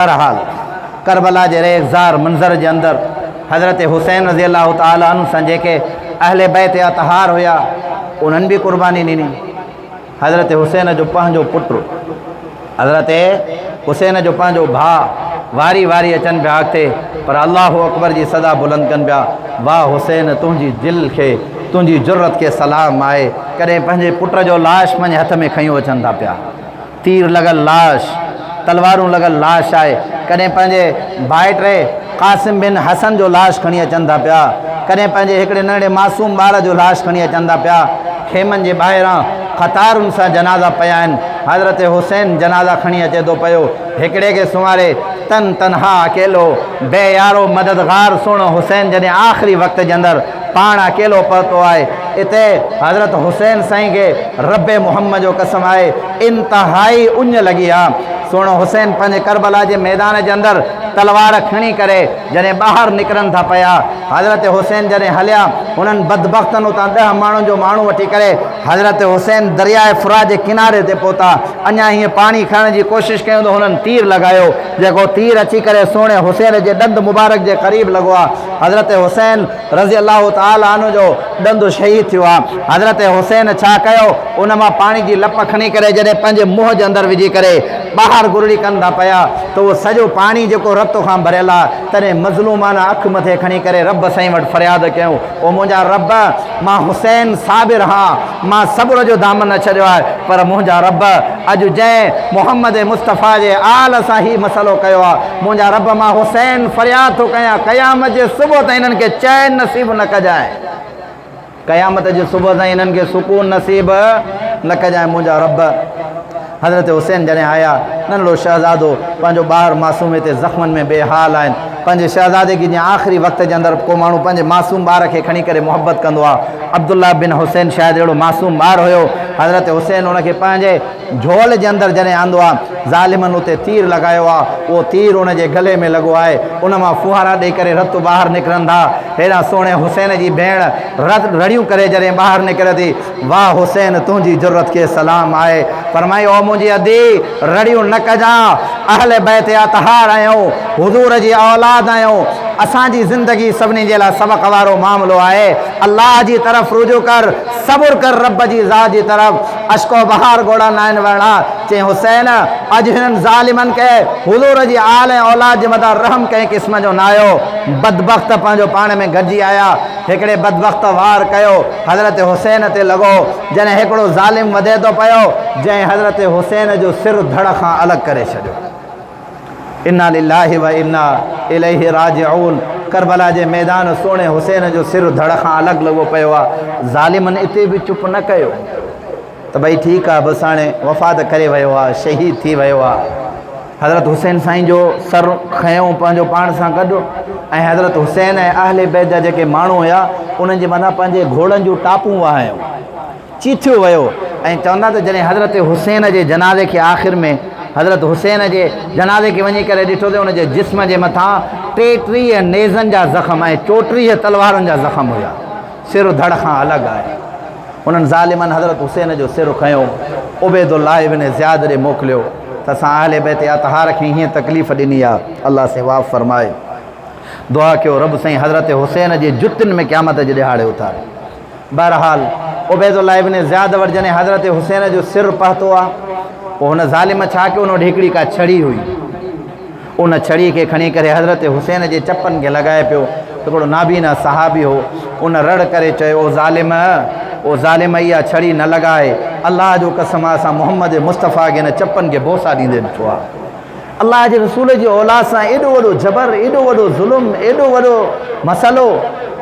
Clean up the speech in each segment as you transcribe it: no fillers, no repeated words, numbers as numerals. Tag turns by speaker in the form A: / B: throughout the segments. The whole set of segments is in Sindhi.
A: بهرحال ڪربلا جي ريگزار منظر جي اندر حضرت حسين رضي الله تعالٰي عنه سان جيڪي اهل بيت اطهار هيا انهن به قرباني ڏني. حضرت حسين جو پنهنجو پٽ، حضرت حسين جو پنهنجو ڀاء واري واري اچن پيا اڳتي پر الله اڪبر جي صدا بلند ڪن پيا، واهه حسين تنهنجي دل کي تنهنجي جرئت کي سلام آهي. ڪڏهن پنهنجي پٽ جو لاش پنهنجي هٿ ۾ کنيو اچن ٿا پيا. تير لڳل لاش، تلوارون لڳل لاش آهي. ڪڏهن پنهنجي ڀائٽي قاسم بن حسن جو لاش کڻي اچن ٿا پيا. ڪڏهن پنهنجي هڪڙي ننڍڙي معصوم ٻار جو لاش کڻي اچن ٿا پيا. خيمن جي ٻاهران قطارن سان جنازا پيا آهن. حضرت حسين جنازا کڻي اچي ٿو پيو. هڪڙي کي سنواري تن تنها اڪيلو، بي يارو مددگار سهڻو حسين جڏهن آخري وقت جي اندر پاڻ اڪيلو پهتو آهي. اتي حضرت حسين سائين کي رب محمد جو قسم آهي انتهائي اڃ لڳي آ. سهڻو حسين پنهنجي ڪربلا جي ميدان جي اندر تلوار کڻي ڪري جڏهن ٻاهر نڪرن ٿا پيا. حضرت حسين جڏهن هليا انهن بدبختن اتان ڏهه ماڻهن جو ماڻهو وٺي ڪري حضرت حسين درياء فرات جي ڪناري تي پهتا. اڃا هيئن پاڻي کڻڻ جي ڪوشش ڪيون ته هنن تير لڳايو جيڪو تير اچي ڪري سهڻي حسين جي ڏند مبارڪ جي قريب لڳو آ. حضرت حسين رضي الله تعالٰي عنه جو ڏند شهيد ٿيو آ. حضرت حسين ڇا ڪيو؟ ان مان پاڻي جي لپ کڻي ڪري جڏهن پنهنجي منهن جي اندر وجهي ڪري ٻاهر گرڙي ڪن ٿا پيا ته اهو سڄو پاڻي جيڪو رت کان ڀريل آ، تڏهن مظلومانه اک مٿي کڻي ڪري رب سائين وٽ فرياد ڪيائون، او منهنجا رب! مان حسين صابر هان، مان صبر جو دامن نه ڇڏيو آهي، پر منهنجا رب! اڄ جنهن محمد مصطفيٰ جي آل سان هي مسئلو ڪيو آ، منهنجا رب مان حسين فرياد ٿو ڪيان قيامت جي صبح تائين انهن کي چين نصيب نه ڪجانء قيامت جي صبح تائين انهن کي سڪون نصيب نه ڪجانء منهنجا رب. حضرت حسين جڏهن آيا ننڍڙو شهزادو پنهنجو ٻار معصوم هتي زخمن ۾ بي حال آهن پنهنجي شهزادي کي جيئن آخري وقت جي اندر ڪو ماڻهو پنهنجي معصوم ٻار کي کڻي ڪري محبت ڪندو آهي عبدالله بن حسين شايد اهڙو معصوم ٻار هيو حضرت حسين ان کي پنهنجي جهول جي اندر جڏهن آندو آ، ظالمن اتي تير لڳايو آ، اهو تير ان جي گلي ۾ لڳو آهي، ان مان ڦوهارا ڏئي ڪري رت ٻاهر نڪرن ٿا. هيڏانهن سهڻي حسين جي ڀيڻ رت رڙيون ڪري جڏهن ٻاهر نڪري ٿي، واهه حسين تنهنجي جرئت کي سلام آهي. فرمائي او منهنجي ادي! رڙيون نه ڪجان، اهل بيت اطهار آهيون، حضور جي اولاد آهيون، اسان جي زندگي سڀني جي لاء سبق وارو معاملو آهي، الله جي طرف رجوع ڪر، صبر ڪر رب جي ذات جي طرف. اشڪ و بهار ڳوڙها ناهن وهڻا. چيائين حسين! اڄ هنن ظالمن کي حضور جي آل ۽ اولاد جي مٿان رحم ڪنهن قسم جو نه آيو. بدبخت پنهنجو پاڻ ۾ گڏجي آيا. هڪڙي بدبخت وار ڪيو. حضرت حسين تي لڳو. جڏهن هڪڙو ظالم وڌي ٿو پيو، جنهن حضرت حسين جو سر ڌڙ کان الڳ ڪري ڇڏيو. انا لله و انا اليه راجعون ڪربلا جي ميدان سهڻي حسين جو سر ڌڙ کان الڳ لڳو پيو آ ظالمن اتي به چپ نه ڪيو ته ڀئي ٺيڪ آ بس هاڻي وفات ڪري ويو آ شهيد ٿي ويو آ حضرت حسين سائين جو سر کنيو پنهنجو پاڻ سان گڏ ۽ حضرت حسين ۽ اهل بيت جا جيڪي ماڻهو هيا انهن جي مٿان پنهنجي گهوڙن جون ٽاپون وهايون چيٿيو ويو ۽ چوندا ته جڏهن حضرت حسين جي جنازي کي آخر ۾ حضرت حسين جي جنازي کي وڃي ڪري ڏٺو ته ان جي جسم جي مٿان 33 نيزن جا زخم ۽ 34 تلوارن جا زخم هيا سر ڌڙ کان الڳ آهي انهن ظالمن حضرت حسين جو سر کنيو عبيد الله ابن زياد ڏي موڪليو ته اسان اهل بيت اطهار کي هيئن تڪليف ڏني آهي الله سين معاف فرمائي دعا ڪيو رب سائين حضرت حسين جي جتن ۾ قيامت جي ڏهاڙي اٿاري بهرحال عبيد الله ابن زياد وٽ جڏهن حضرت حسين جو سر پهتو آ پوء هن ظالم ڇا ڪيو ان وٽ هڪڙي ڪا ڇڙي هئي ان ڇڙي کي کڻي ڪري حضرت حسين جي چپن کي لڳائي پيو هڪڙو نابينا صحابي هو ان رڙ ڪري چيو او ظالم او ظالم اها ڇڙي نه لڳائي الله جو قسم آ اسان محمد مصطفيٰ کي هن چپن کي بوسا ڏيندي ڏٺو آ الله جي رسول جي اولاد سان ايڏو وڏو جبر، ايڏو وڏو ظلم، ايڏو وڏو مسئلو،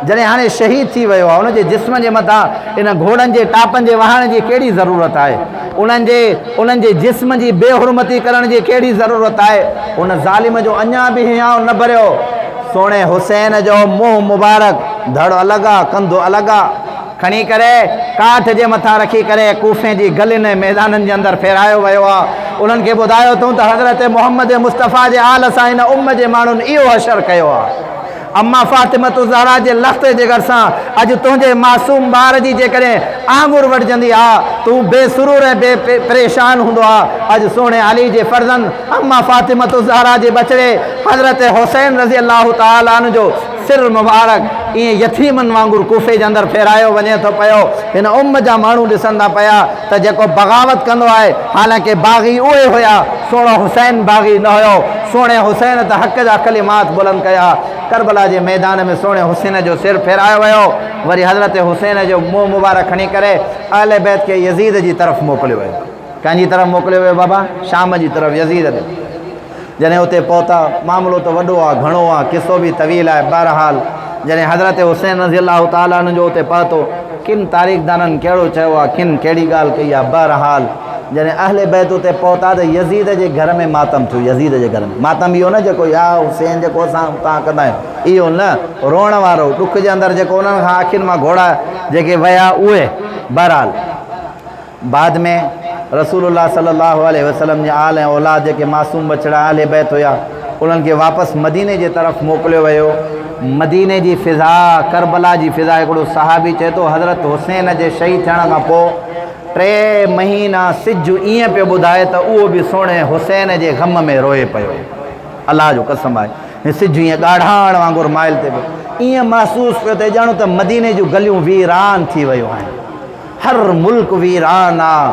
A: جڏهن هاڻي شهيد ٿي ويو آهي، ان جي جسم جي مٿان ان گهوڙن جي ٽاپن جي وهائڻ جي ڪهڙي ضرورت آهي؟ انهن جي انهن جي جسم جي بي حرمتي ڪرڻ جي ڪهڙي ضرورت آهي؟ ان ظالم جو اڃا به هيانء نه ڀريو. سهڻي حسين جو منهن مبارڪ، ڌڙ الڳ آ، ڪنڌ الڳ آ. کڻي ڪري ڪاٺ جي مٿان رکي ڪري ڪوفي جي گلين ۽ ميدانن جي اندر ڦيرايو ويو آ. انهن کي ٻڌايو اٿئون ته حضرت محمد مصطفيٰ جي آل سان هن ام جي ماڻهن اهو حشر ڪيو آ. اما فاطمة الزهرا جي لخت جگر سان اڄ تنهنجي معصوم ٻار جي جيڪڏهن آڱر وڍجندي ها، تون بي سرور ۽ بي پريشان هوندو ها. اڄ سهڻي علي جي فرزند اما فاطمة الزهرا جي ٻچڙي حضرت حسين رضي الله تعالٰي عنه جو سر مبارڪ ائين يتيمن وانگر ڪوفي جي اندر ڦيرايو وڃي ٿو پيو. هن ام جا ماڻهو ڏسن ٿا پيا ته جيڪو بغاوت ڪندو آهي، حالانڪه باغي اهي هيا، سهڻو حسين باغي نه هيو، سهڻي حسين ته حق جا ڪلمات بلند ڪيا. ڪربلا جي ميدان ۾ سهڻي حسين جو سر ڦيرايو ويو، وري حضرت حسين جو منهن مبارڪ کڻي ڪري اهل بيت کي يزيد جي طرف موڪليو ويو. ڪنهن جي طرف موڪليو ويو بابا؟ شام جي طرف يزيد ڏي. جڏهن اتي پهتا، معاملو ته وڏو آ، گهڻو آ، قصو به طويل آهي، بهرحال جڏهن حضرت حسين رضي الله تعالٰي عنه جو اتي پهتو، ڪن تاريخدانن ڪهڙو چيو آ، ڪن ڪهڙي ڳالهه ڪئي آ، بهرحال جڏهن اهل بيت اتي پهتا ته يزيد جي گهر ۾ ماتم ٿيو، يزيد جي گهر ۾ ماتم اهو نه جيڪو يا حسين جيڪو اسان اتان ڪندا آهيون، اهو نه، روئڻ وارو، ڏک جي اندر جيڪو انهن کان اکين مان گهوڙا جيڪي ويا اهي، بهرحال. بعد ۾ رسول الله صلي الله عليه وسلم جي آل ۽ اولاد جيڪي معصوم ٻچڙا اهل بيت هيا انهن کي واپس مديني جي طرف موڪليو ويو. مديني جي فضا ڪربلا جي فضا هڪڙو صحابي چئي ٿو حضرت حسين جي شهيد ٿيڻ کان پوء ٽي مهينا سج ائين پيو ٻڌائي ته اهو به سهڻي حسين جي غم ۾ روئي پيو. الله جو قسم آهي سج ائين ڳاڙهاڻ وانگر مائل تي پيو ائين محسوس پيو ٿئي ڄڻ ته مديني جون گليون ويران ٿي ويون آهن. هر ملڪ ويران آ،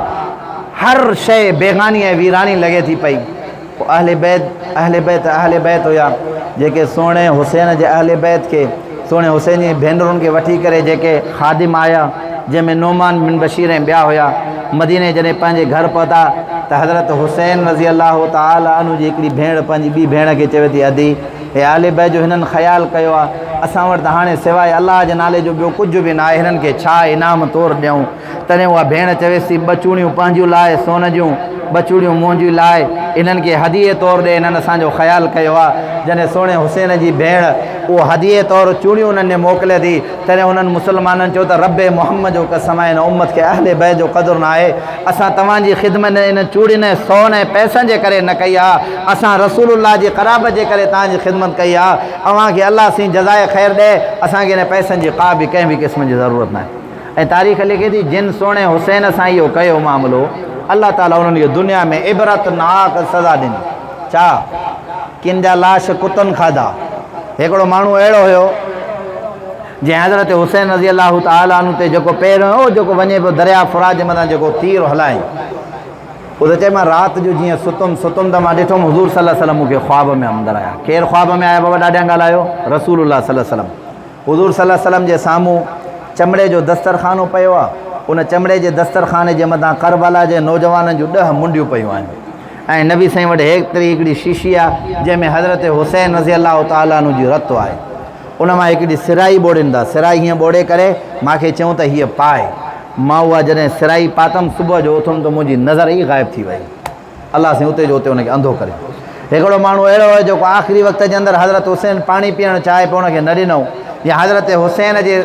A: هر شيء بيگاني ۽ ويراني لڳي ٿي پئي. پوء اهل بيت، اهل بيت، اهل بيت هيا، جيڪي سهڻي حسين جي اهل بيت کي، سهڻي حسين جي ڀينرن کي وٺي ڪري جيڪي خادم آيا، جنهن ۾ نعمان بن بشير ۽ ٻيا هيا، مديني جڏهن پنهنجي گهر پهتا ته حضرت حسين رضي الله تعالٰي عنه جي هڪڙي ڀيڻ پنهنجي ٻي ڀيڻ کي چوي ٿي، ادي! هي اهل بيت جو هنن خيال ڪيو آ، اسان وٽ ته هاڻي سواء الله جي نالي جو ٻيو ڪجهه به ناهي، هنن کي ڇا انعام طور ڏيون؟ تڏهن اها ڀيڻ چويس ٿي، ٻه چوڙيون پنهنجيون لاء سون جون، ٻه چوڙيون منهنجيون لاء، انهن کي هديي طور ڏي، هنن اسان جو خيال ڪيو آ. جڏهن سهڻي حسين جي ڀيڻ اهو هديي طور چوڙيون انهن ڏي موڪلي ٿي، تڏهن انهن مسلمانن چيو ته رب محمد جو قسم آهي هن امت کي اهل بيت جو قدر ناهي، اسان توهان جي خدمت انهن چوڙين ۽ سون ۽ پئسن جي ڪري نه ڪئي آ، اسان رسول الله جي قرابت جي ڪري توهان جي خدمت ڪئي آ، اوهان کي الله سائين جزاء خير ڏئي، اسان کي انهن پئسن جي ڪا به ڪنهن به قسم جي ضرورت ناهي. ۽ تاريخ لکي ٿي جن سهڻي حسين سان اهو ڪيو معاملو الله تعالي انهن کي دنيا ۾ عبرت ناڪ سزا ڏني. ڇا؟ ڪن جا لاش ڪتن کاڌا. هڪڙو ماڻهو اهڙو هيو جنهن حضرت حسين رضي الله تعالٰي عنه تي جيڪو پير هنيو هو جيڪو وڃي پيو درياء فرات جي مٿان جيڪو تير هلائين. هو ته چئي مان رات جو جيئن ستم ستم ته مان ڏٺم حضور صلي الله عليه وسلم مون کي خواب ۾ اندر آيا. ڪير خواب ۾ آيا بابا ڏاڍيان ڳالهايو؟ رسول الله صلي الله عليه وسلم. حضور صلي الله عليه وسلم جي سامهون چمڙي جو دسترخانو پيو آهي. ان چمڙي جي دسترخاني جي مٿان ڪربلا جي نوجوانن جون ڏهه منڊيون پيون آهن ۽ نبي سائين وٽ هيتري هڪڙي شيشي آهي جنهن ۾ حضرت حسين رضي الله تعالٰي عنه جي رت آهي. ان مان هڪڙي سرائي ٻوڙين ٿا. سرائي هيئن ٻوڙي ڪري مان کي چيائون ته هيء پاء. مان اها جڏهن سرائي پاتم صبح جو اٿم ته منهنجي نظر ئي غائب ٿي وئي. الله سائين اتي جو اتي ان کي انڌو ڪري. هڪڙو ماڻهو اهڙو هيو جيڪو آخري وقت جي اندر حضرت حسين پاڻي پيئڻ چاهي پيو ان کي نه ڏنائون يا حضرت حسين جي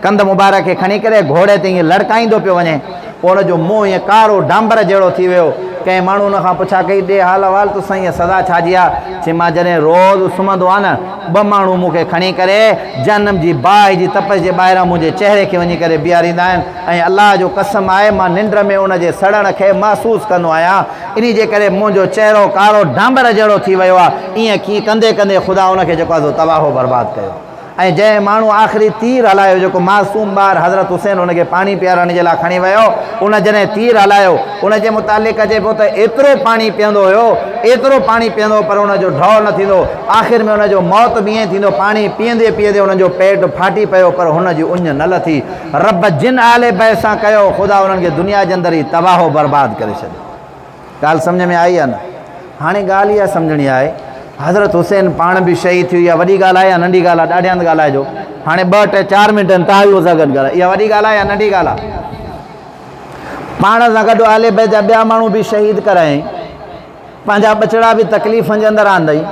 A: ڪنڌ مبارڪ کي کڻي ڪري گهوڙي تي ائين لڙڪائيندو پيو وڃي پوء ان جو منهن ائين ڪارو ڊانبر جهڙو ٿي ويو. ڪنهن ماڻهو ان کان پڇا ڪئي ڏي حال احوال تو سائين هيء سزا ڇا جي آ؟ چي مان جڏهن روز سمهندو آهيان نه ٻه ماڻهو مون کي کڻي ڪري جهنم جي باهه جي تپش جي ٻاهران منهنجي چهري کي وڃي ڪري بيهاريندا آهن ۽ الله جو قسم آهي مان ننڊ ۾ ان جي سڙڻ کي محسوس ڪندو آهيان انهي جي ڪري منهنجو چهرو ڪارو ڊانبر جهڙو ٿي ويو آهي. ائين ڪيئن ڪندي ڪندي خدا ان کي جيڪو آهي سو تباهه و برباد ڪيو ۽ جنهن ماڻهو آخري تير هلايو جيڪو معصوم ٻار حضرت حسين ان کي پاڻي پيارڻ جي لاء کڻي ويو ان جڏهن تير هلايو ان جي متعلق اچي پيو ته ايترو پاڻي پيئندو هيو ايترو پاڻي پيئندو هو پر ان جو ڍؤ نه ٿيندو آخر ۾ ان جو موت به ائين ٿيندو پاڻي پيئندي پيئندي ان جو پيٽ ڦاٽي پيو پر هن جي اڃ نه لٿي. رب جن آل بيت سان ڪيو خدا انهن کي دنيا جي اندر ئي تباهه و برباد ڪري ڇڏيو. ڳالهه سمجهه ۾ آئي يا نه؟ هاڻي ڳالهه اها سمجهڻي آهي حضرت حسين پاڻ به شهيد ٿيو اها وڏي ڳالهه آهي يا ننڍي ڳالهه آهي؟ ڏاڍي هنڌ ڳالهائجو هاڻي ٻه ٽي چار منٽ آهن توهان به مون سان گڏ ڳالهايو اها وڏي ڳالهه آهي يا ننڍي ڳالهه آهي؟ پاڻ سان گڏ آل بيت جا ٻيا ماڻهو به شهيد ڪرايائين پنهنجا ٻچڙا به تڪليفن جي اندر آندائين،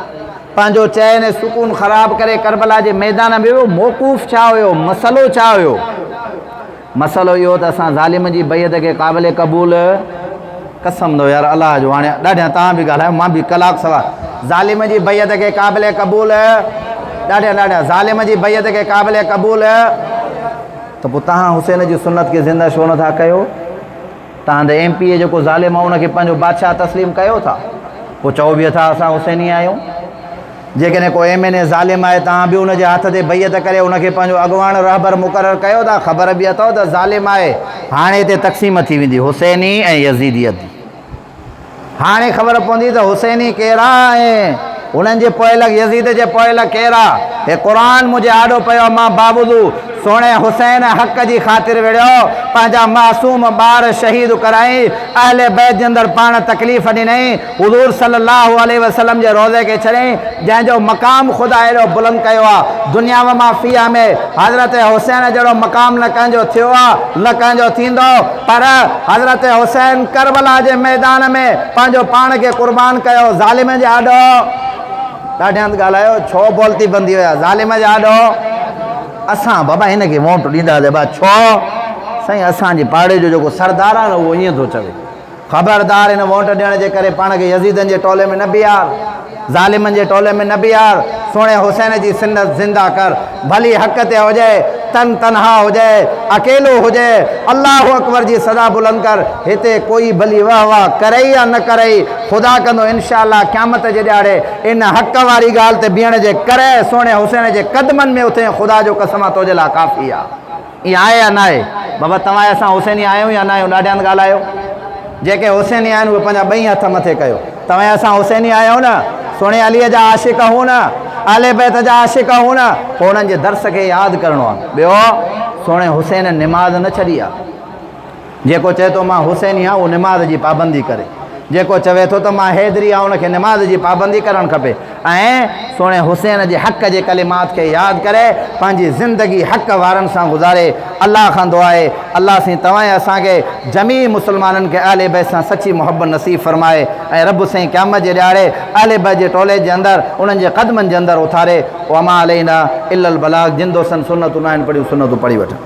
A: پنهنجو چين ۽ سڪون خراب ڪري ڪربلا جي ميدان ۾ ويو، موقوف ڇا هيو، مسئلو ڇا هيو؟ مسئلو اهو ته اسان ظالم جي بيعت کي قابل قبول قسم دو يار الله جو هاڻي ڏاڍيان توهان به ڳالهايو مان به ڪلاڪ سوا ظالم جي بيعت کي قابل قبول ڏاڍيان ڏاڍيان ظالم جي بيعت کي قابل قبول ته پوء توهان حسين جي سنت کي زنده ڇو نٿا ڪيو؟ توهان ته ايم پي اي جيڪو ظالم آهي ان کي پنهنجو بادشاهه تسليم ڪيو ٿا پوء چئو به ٿا اسان حسيني آهيون. جيڪڏهن ڪو ايم اين اي ظالم آهي توهان به ان جي هٿ تي بيعت ڪري ان کي پنهنجو اڳواڻ رهبر مقرر ڪيو ٿا خبر به اٿئو ته ظالم آهي هاڻي هتي تقسيم ٿي ويندي حسيني ۽ يزيديت جي. هاڻي خبر پوندي ته حسيني ڪير آ ۽ انهن جي پوئلڳ يزيد جي پوئلڳ ڪير آ. هي قرآن منهنجي آڏو پيو مان باوضو سهڻي حسين حق جي خاطر وڙهيو، پنهنجا معصوم ٻار شهيد ڪرائين، اهل بيت جي اندر پاڻ تڪليف ڏنائين، حضور صلي الله عليه وسلم جي روضي کي ڇڏيائين، جنهن جو مقام خدا ايڏو بلند ڪيو آ، دنيا وما فيها ۾ حضرت حسين جهڙو مقام نه ڪنهن جو ٿيو آ نه ڪنهن جو ٿيندو. پر حضرت حسين ڪربلا جي ميدان ۾ پنهنجو پاڻ کي قربان ڪيو ظالم جي آڏو ڏاڍي هنڌ ڳالهايو ڇو بولتي بند ٿي ويا ظالم جي آڏو اسان بابا هن کي ووٽ ڏينداسين با ڇو سائين اسان جي پاڙي جو جيڪو سردار آهي نه اهو ائين ٿو چوي خبردار هن ووٽ ڏيڻ جي ڪري پاڻ کي يزيدن جي ٽولي ۾ نه بيهار ظالمن جي ٽولي ۾ نه بيهار، سهڻي حسين جي سنت زنده ڪر، ڀلي حق تي هجي، تن تنها هجي، اڪيلو هجي، الله اڪبر جي صدا بلند ڪر، هتي ڪوئي ڀلي وهه واه ڪرئي يا نه ڪرئي، خدا ڪندو انشاء الله قيامت جي ڏهاڙي ان حق واري ڳالهه تي بيهڻ جي ڪري سهڻي حسين جي قدمن ۾ اٿين خدا جو قسم آ توجي لاء ڪافي آ. ائين آهي يا ناهي؟ بابا توهان ۽ اسان حسيني آهيون يا ناهيون ڏاڍي هنڌ ڳالهايو. جيڪي حسيني آهن اهي پنهنجا ٻئي هٿ مٿي ڪيو. توهان ۽ اسان حسيني آهيون نه؟ سهڻي عليء جا عاشق هون نه؟ اهل بيت جا عاشق هون نه؟ پوء انهن جي درس کي ياد ڪرڻو آهي. ٻيو سهڻي حسين نماز نه ڇڏي آهي. جيڪو چئي ٿو مان حسيني آهيان اهو نماز جي پابندي ڪري. جيڪو چوي ٿو ته مان حيدري آهيان ان کي نماز جي پابندي ڪرڻ کپي ۽ سهڻي حسين جي حق جي ڪلمات کي ياد ڪري پنهنجي زندگي حق وارن سان گذاري. الله کان دعا آهي الله سائين توهان ۽ اسان کي جميع مسلمانن کي اهل بيت سان سچي محبت نصيب فرمائي ۽ رب سائين قيامت جي ڏهاڙي اهل بيت جي ٽولي جي اندر انهن جي قدمن جي اندر اٿاري. وما علينا الا البلاغ جن دوستن سنتون ناهن پڙهيون سنتون پڙهي وٺن.